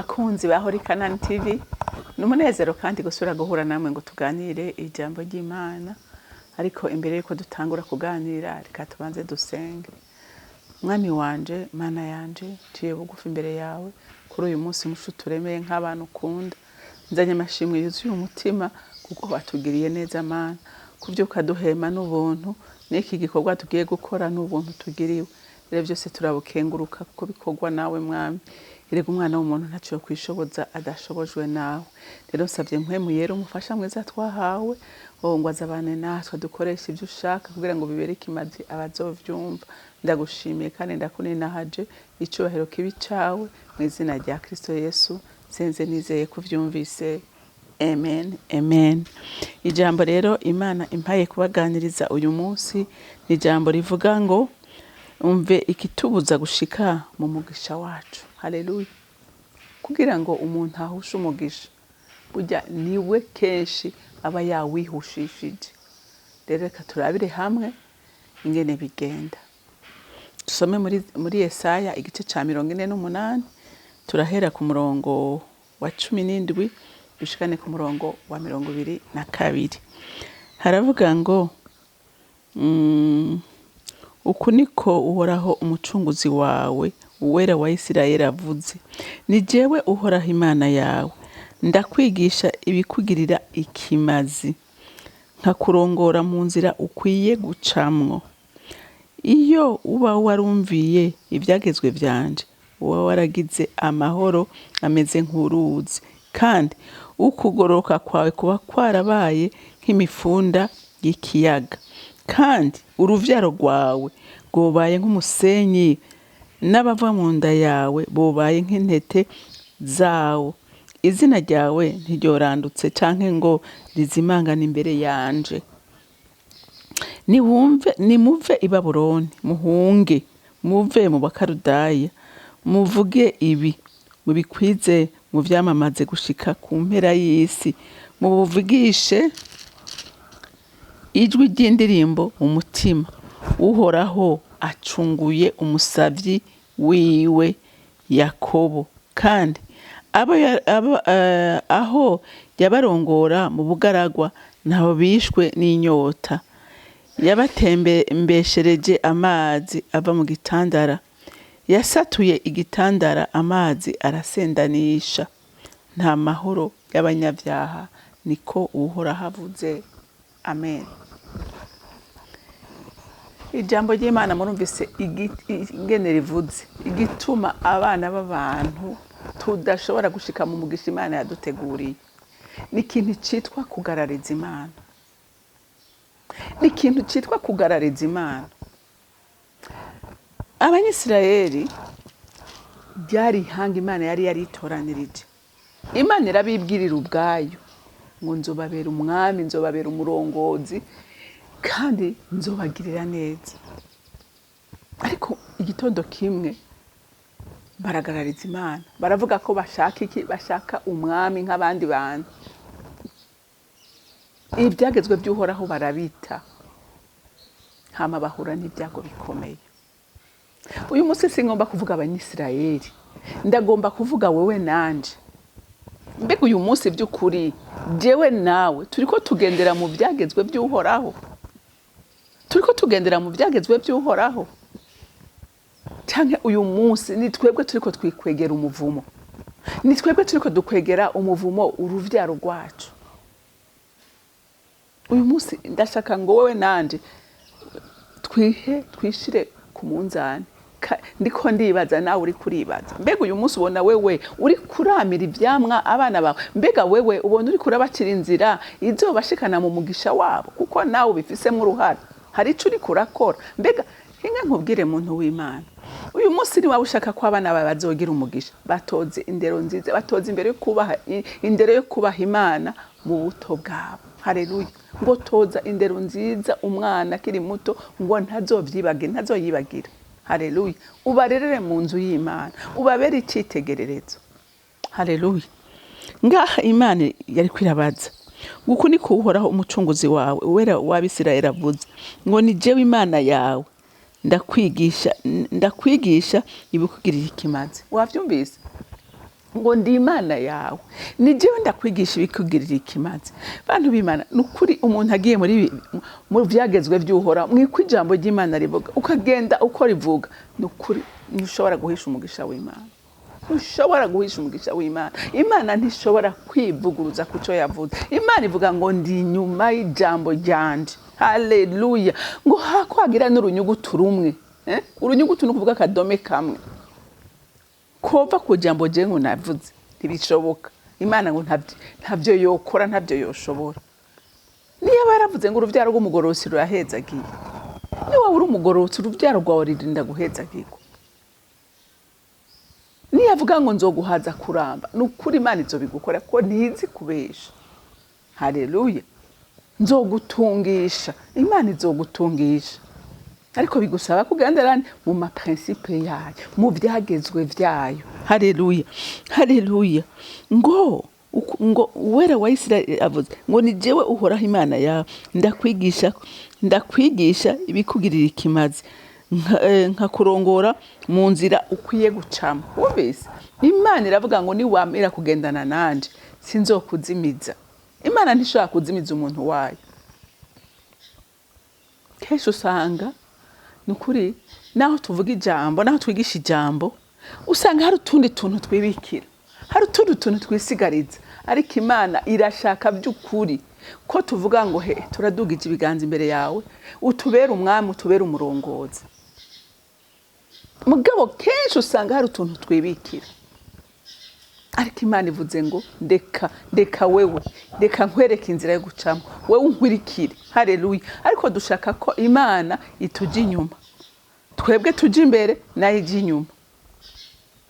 Abakunzi ba Holy Canaan TV, ni umunezero kandi gusubira guhura namwe ngo tuganire ijambo ry'Imana. Ariko imbere yuko dutangura kuganira, reka tubanze dusenge. Mwami wanje, Mana yanje, nciye bugufi imbere yawe kuri uyu munsi mushu turemeye nk'abantu ukunda. Nzanye amashimwe yuzuye umutima kuko watugiriye neza, Mana. Kuvyuka duhema n'ubuntu, n'iki gikorwa tugiye gukora n'ubuntu tugiriwe. Rero byose turabukenguruka kuko bikorwa nawe, Mwami. Erega umwana w'umuntu ntaco kwishoboza adashobojwe nawe. Rero nsavye Mpwemu Yera, umufasha mwiza twahawe, wowe ngo azabane natwe, dukoreshe ivyo ushaka kugira ngo bibere ikimazi abazovyumva. Ndagushimiye kandi ndakuninahaje, icubahiro kibi cawe, mu izina rya Kristo Yesu senze nizeye kuvyumvise. Amen, amen. Ijambo rero Imana impaye kubaganiriza uyu munsi ni ijambo rivuga ngo umve ikitubuza gushika mu mugisha wacu. Haleluya. Kugira ngo umuntu ahushe umugisha, burya niwe kenshi aba yawihushishije. Rero reka turabire hamwe ingene bigenda. Dusome muri Yesaya igice ca 48, turahera ku murongo wa 17 dushikane ku murongo wa 22. Haravuga ngo uku niko Uhoraho umucunguzi wawe, Uwera wa Isirayeli, avuze: ni jewe Uhoraho Imana yawe, ndakwigisha ibikugirira ikimazi, nkakurongora mu nzira ukwiye gucamwo. Iyo uba warumviye ivyagezwe vyanje, uba waragize amahoro ameze nk'uruzi, kandi ukugororoka kwawe kuba kwarabaye nk'imifunda y'ikiyaga, kandi uruvyaro rwawe rwobaye nk'umusenyi, n'abava mu nda yawe bobaye nk'intete zawo. Izina ryawe ntiryorandutse canke ngo rizimangane imbere yanje. Niwumve, nimuve i Babuloni, muhunge muve mu Bakarudaya. Muvuge ibi, mubikwize, muvyamamaze gushika ku mpera y'isi, mubuvugishe ijwi ry'indirimbo mu mutima: Uhoraho acunguye umusavyi wiwe Yakobo, kandi aho yabarongora mu bugaragwa, ntaho bishwe n'inyota. Yabatembeshereje amazi ava mu gitandara, yasatuye igitandara, amazi arasendanisha. Nta mahoro y'abanyabyaha, niko Uhoraho avuze. Amen. Ijambo ry'Imana murumvise ingene rivuze igituma abana b'abantu tudashobora gushika mu mugisha Imana yaduteguriye. Ni ikintu citwa kugarariza Imana, ni ikintu citwa kugarariza Imana. Abanyisirayeli ryari ihanga Imana yari yaritoranirije. Imana irabibwirira ubwayo ngo nzobabera umwami, nzobabera umurongozi, kandi nzobagirira neza. Ariko igitondo kimwe baragarariza Imana, baravuga ko bashaka iki? Bashaka umwami nk'abandi bantu. Ibyagezwe by'Uhoraho barabita, hama bahura n'ibyago bikomeye. Uyu munsi singomba kuvuga Abanyisirayeli, ndagomba kuvuga wewe nanje. Mbega uyu munsi by'ukuri jewe nawe turiko tugendera mu byagezwe by'Uhoraho? Turiko tugendera mu byagezwe by'Uhoraho, canke uyu munsi ni twebwe turiko twikwegera umuvumo, ni twebwe turiko dukwegera umuvumo uruvyaro rwacu? Uyu munsi ndashaka ngo wowe nanje twihe, twishire ku munzani. Ndiko ndibaza, nawe uri kuribaza: mbega uyu munsi ubona wewe uri kuramira ivyamwa abana bawe? Mbega wewe ubona uri kurabacira inzira izobashikana mu mugisha wabo, kuko nawe ubifisemwo uruhara? Hari ico uri kurakora? Mbega hinga nkubwire, muntu w'Imana, uyu munsi ni waba ushaka ko abana bawe bazogira umugisha, batoze indero nziza, batoze imbere yo kubaha, indero yo kubaha Imana mu buto bwabo. Haleluya. Ngo toza indero nziza umwana akiri muto, ngo ntazovyibagire, ntazoyibagira. Haleluya. Ubarerere mu nzu y'Imana, ubabere icitegererezo. Haleluya. Ngaha Imana yari kwirabaza ngo uku niko Uhoraho umucunguzi wawe, Uwera w'Abisirayeli, avuze ngo ni jewe Imana yawe, ndakwigisha, ndakwigisha ibikugirira ikimazi. Wavyumvise? Ngo ndi Imana yawe, ni jewe ndakwigisha ibikugirira ikimazi. Bantu b'Imana, ni ukuri, umuntu agiye mu vyagezwe vy'Uhoraho, mwiko ijambo ry'Imana rivuga, ukagenda uko rivuga, ni ukuri ntushobora guhisha umugisha w'Imana, ntushobora guhisha umugisha w'Imana. Imana ntishobora kwivuguruza ku cyo yavuze. Imana ivuga ngo ndi inyuma y'ijambo ryanje. Haleluya! Ngo hakwagira n'urunyugutu rumwe, eh? Urunyugutu ni ukuvuga akadome kamwe kova ku jambo je ngo navuze, ntibishoboka. Imana ngo ntabyo yokora, ntabyo yoshobora. Niyo baravuze ngo uruvyaro rw'umugororotsi rurahezagiye, niba uri umugororotsi, uruvyaro rwawe ririnda guhezagirwa. Niyo avuga ngo nzoguhaza kuramba, ni ukuri Imana izobigukora ko ntizi kubesha. Haleluya! Nzogutungisha, Imana izogutungisha, ariko bigusaba kugendera mu ma principes yayo, mu byagezwe vyayo. Haleluya, haleluya! Ngo Uwera wa Isirayeli avuze ngo ni jewe Uhoraho Imana yawe, ndakwigisha ibikugirira ikimazi, nkakurongora mu nzira ukwiye gucamo. Wumvise, Imana iravuga ngo niwamira kugendana nanje, sinzokuzimiza. Imana ntishobora kuzimiza umuntu wayo. Kenshi usanga, ni ukuri, naho tuvuga ijambo, naho twigisha ijambo, usanga hari utundi tuntu twibikira, hari utundi tuntu twisigariza. Ariko Imana irashaka by'ukuri ko tuvuga ngo he, turadugije ibiganza imbere yawe, utubere umwami, utubere umurongozi. Mugabo kenshi usanga hari utuntu twibikira. Ariko Imana ivuze ngo ndeka wewe, reka nkwereke inzira yo gucamo, wewe unkwirikire. Haleluya! Ariko dushaka ko Imana itujya inyuma, twebwe tujya imbere, nayo ijya inyuma.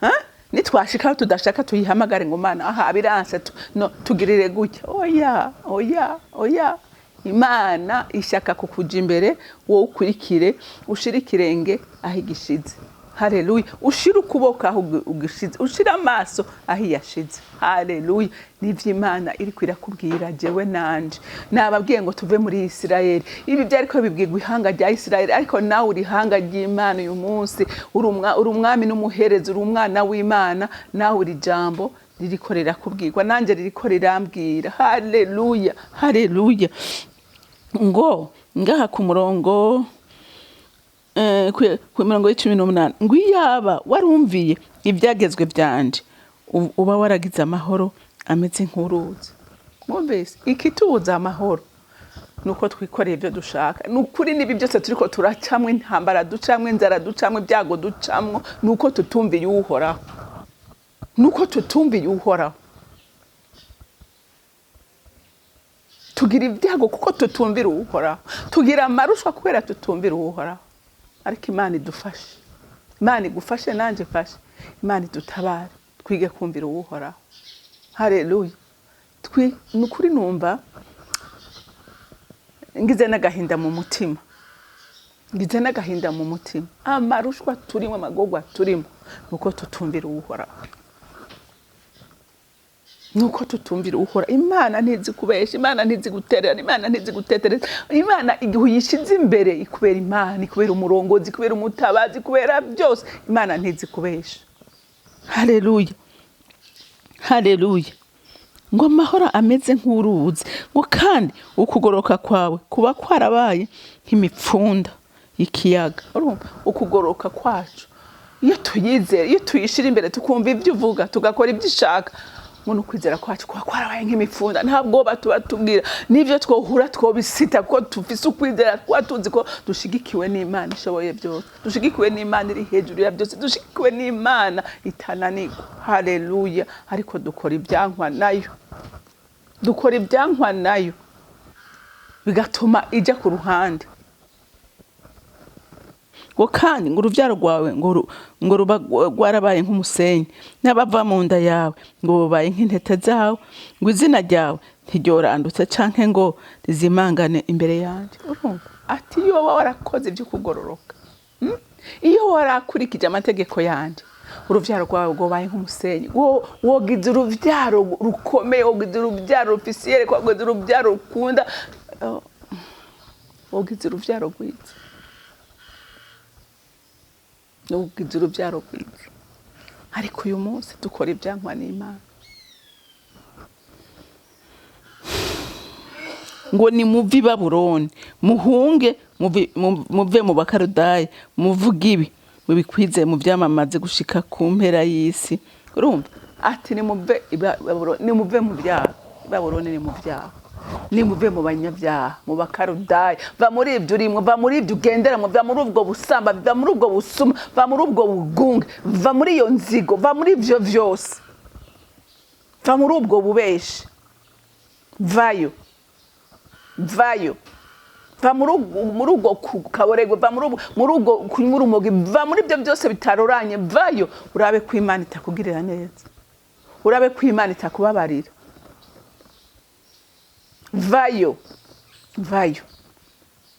Ha? Nitwashika aho tudashaka, tuyihamagare ngo Mana, aha biranse, no, tugirire gutya. Oya, oya, oya! Imana ishaka kukuja imbere, wowe ukurikire, ushire ikirenge aho igishize. Haleluya! Ushire ukuboko aho ugishize, ushire amaso aho iyashize. Haleluya! Nivyo Imana iriko irakubwira. Jewe nanje nababwiye ngo tuve muri Isirayeli. Ibi byariko bibwirwa ihanga rya Isirayeli, ariko nawe uri ihanga ry'Imana. Uyu munsi uri umwami n'umuherezi, uri umwana w'Imana. Nawe uri jambo ririko rirakubwirwa, nanje ririko rirambwira. Haleluya, haleluya! Ngo ngaha ku murongo ku mirongo y'18, ngo iyaba warumviye ibyagezwe byanje, uba waragize amahoro ameze nk'uruzi. Mwumvise, ikitubuza amahoro nuko twikoreye ibyo dushaka. Ni ukuri, n'ibi byose turiko turacamwo, intambara ducamwo, inzara ducamwo, ibyago ducamwo, nuko tutumviye Uhoraho, nuko tutumviye Uhoraho. Tugira ibyago kuko tutumvira Uhoraho, tugira amarushwa kubera tutumvira Uhoraho. Ariko Imana idufashe, Imana igufashe, nanjye mfashe, Imana idutabare, twige kumvira Uhoraho. Haleluya! Ni ukuri, numva ngize n'agahinda mu mutima, ngize n'agahinda mu mutima. Amarushwa turimo, amagorwa turimo, nuko tutumvira Uhoraho, nuko tutumvira Uhoraho. Imana ntizi kubesha, Imana ntizi gutererana, Imana ntizi gutetereza. Imana igihe uyishize imbere, ikubera Imana, ikubera umurongozi, ikubera umutabazi, ikubera byose. Imana ntizi kubesha. Haleluya, haleluya! Ngo amahoro ameze nk'uruzi, ngo kandi ukugoroka kwawe kuba kwarabaye nk'imipfunda y'ikiyaga. Urumva, ukugoroka kwacu, iyo tuyizera, iyo tuyishira imbere, tukumva ibyo uvuga, tugakora ibyo ishaka, ngo ni ukwizera kwacu kuba kwarabaye nk'imipfunda. Nta bwoba tuba tubwira, n'ibyo twohura twobisita, kuko tufise ukwizera, kuba tuzi ko dushigikiwe n'Imana ishoboye byose, dushigikiwe n'Imana iri hejuru ya byose, dushigikiwe n'Imana itananirwa. Haleluya! Ariko dukora ibyankwa nayo, dukora ibyankwa nayo, bigatuma ijya ku ruhande. Ngo kandi ngo urubyaro rwawe ngo ruba rwarabaye nk'umusenyi, n'abava mu nda yawe ngo bubaye nk'intete zawe, ngo izina ryawe ntiryorandutse canke ngo rizimangane imbere yanjye. Urumva ati iyo waba warakoze ibyo kugororoka, Iyo warakurikije amategeko yanjye, urubyaro rwawe rwabaye nk'umusenyi. Wogize urubyaro rukomeye, wogize urubyaro rufise iyerekwa, wogize urubyaro rukunda, wogize urubyaro rwiza, wogize urubyaro rwiza. Ariko uyu munsi dukora ibyankwa n'Imana. Ngo ni muve i Babuloni, muhunge, muve mu Bakaludaya, muvuge ibi, mubikwize, muvyamamaze gushika ku mpera y'isi. Urumva ati nimuve i Babuloni, nimuve mu byaha. Babuloni ni mu byaha, nimuve mu banyabyaha, mu Bakaludaya. Va muri ibyo urimwo, va muri ibyo ugenderamo, va muri ubwo busamba, va muri ubwo busuma, va muri ubwo bugunge, va muri iyo nzigo, va muri ibyo vyose, va muri ubwo bubeshi, vayo, vayo, va muri ubwo kaboregwe, va muri ubwo kunywa urumogi, va muri ibyo byose bitaroranye, vayo, urabe ko Imana itakugirira neza, urabe ko Imana itakubabarira. Vayo, vayo,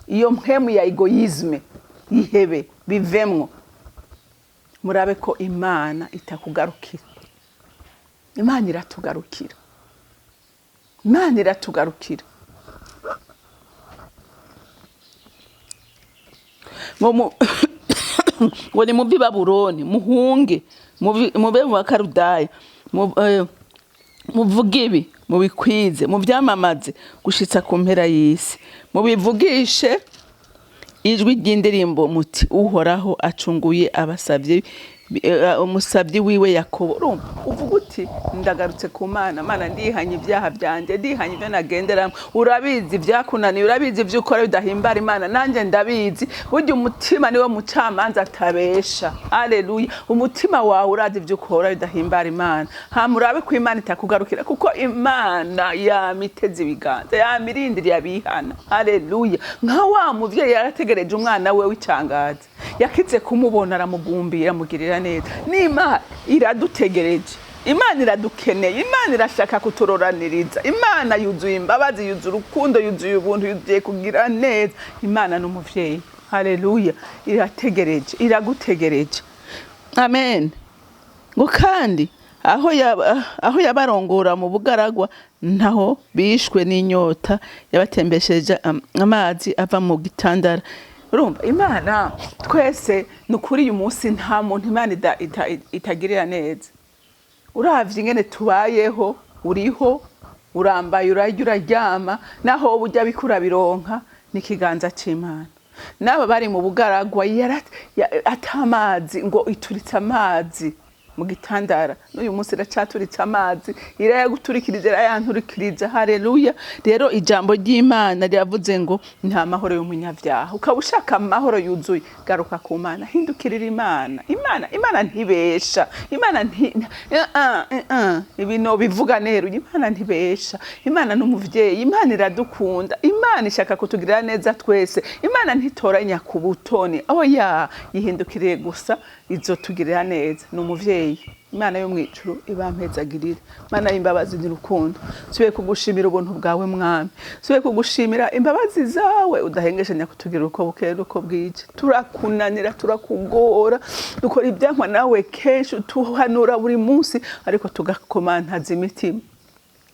iyo mpemu ya egoisme ihebe, bivemwo, murabe ko Imana itakugarukira. Imana iratugarukira, Imana iratugarukira. Ngo ni muve i Babuloni, muhunge, mube mu Bakaludaya, muvuge ibi, mubikwize, muvyamamaze gushitsa ku mpera y'isi, mubivugishe ijwi ry'indirimbo muti Uhoraho acunguye abasavye, umusavyi wiwe Yakobo. Urumva uvuga uti ndagarutse ku Mana, Mana ndihanye ibyaha byanje, ndihanye ibyo nagenderamo. Urabizi ibyakunaniye, urabizi ibyo ukora bidahimbara Imana, nanjye ndabizi. Burya umutima niwo mucamanza atabesha. Haleluya! Umutima wawe urazi ibyo ukora bidahimbara Imana. Hama urabe ko Imana itakugarukira, kuko Imana yamiteze ibiganza, yamirindiriye abihana. Haleluya! Nka wa muvyeyi yarategereje umwana we w'icangazi, yakize kumubona aramugumbira, amugirira neza. N'Imana iradutegereje, Imana iradukeneye, Imana irashaka kuturoraniriza. Imana yuzuye imbabazi, yuzuye urukundo, yuzuye ubuntu, yuzuye kugira neza. Imana n'umuvyeyi. Haleluya! Irategereje, iragutegereje. Amen. Ngo kandi aho yabarongora mu bugaragwa, ntaho bishwe n'inyota, yabatembesheje amazi ava mu gitandara. Urumva Imana twese ni ukuri, uyu munsi nta muntu Imana itagirira neza. Uravye ingene tubayeho, uriho, urambaye, urarya, uraryama, naho wowe urya bikura bironka, n'ikiganza c'Imana. N'aba bari mu bugaragwa atamazi, ngo ituritse amazi mu gitandara, n'uyu munsi iracaturitse amazi, irayaguturikiriza, irayanturikiriza. Haleluya! Rero ijambo ry'Imana riravuze ngo nta mahoro y'umunyabyaha. Ukaba ushaka amahoro yuzuye, garuka ku Mana, hindukirira Imana. Imana ntibesha, Imana nti, ibintu bivuga nero, Imana ntibesha. Imana n'umuvyeyi, Imana iradukunda, Imana ishaka kutugirira neza twese. Imana ntitoranya ku butoni, oya, yihindukiriye gusa izotugirira neza. Ni umuvyeyi. Imana yo mwijuru ibampezagirira, Imana y'imbabazi n'urukundo. Subiye kugushimira ubuntu bwawe Mwami, subiye kugushimira imbabazi zawe udahengeshanya kutugira uko bukeye uko bwije. Turakunanira, turakugora, dukora ibyankwa nawe kenshi, utuhanura buri munsi, ariko tugakomantaza imitima.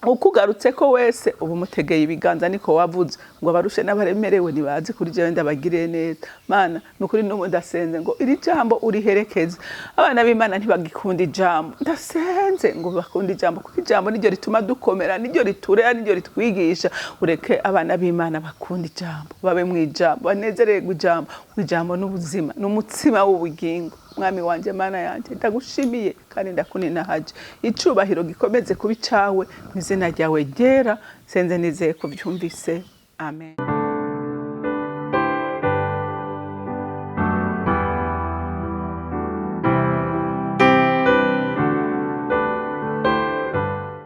Ukugarutse ko wese ubu mutegeye ibiganza, niko wavuze ngo abarushe n'abaremerewe nibaze kuri jewe ndabagirire neza. Mana nukuri n'ubu ndasenze ngo iri jambo uriherekeze. Abana b'Imana ntibagikunda ijambo, ndasenze ngo bakunde ijambo, kuko ijambo niryo rituma dukomera, niryo riturera, niryo ritwigisha. Ureke abana b'Imana bakunda ijambo, babe mu ijambo, banezererwe ijambo. Ijambo n'ubuzima, n'umutsima w'ubugingo. Mwami wanje, Mana yanje, ndagushimiye kandi ndakuninahaje. Icubahiro gikomeze kuba icawe mu izina ryawe ryera. Senze nizeye kuvyumvise. Amen.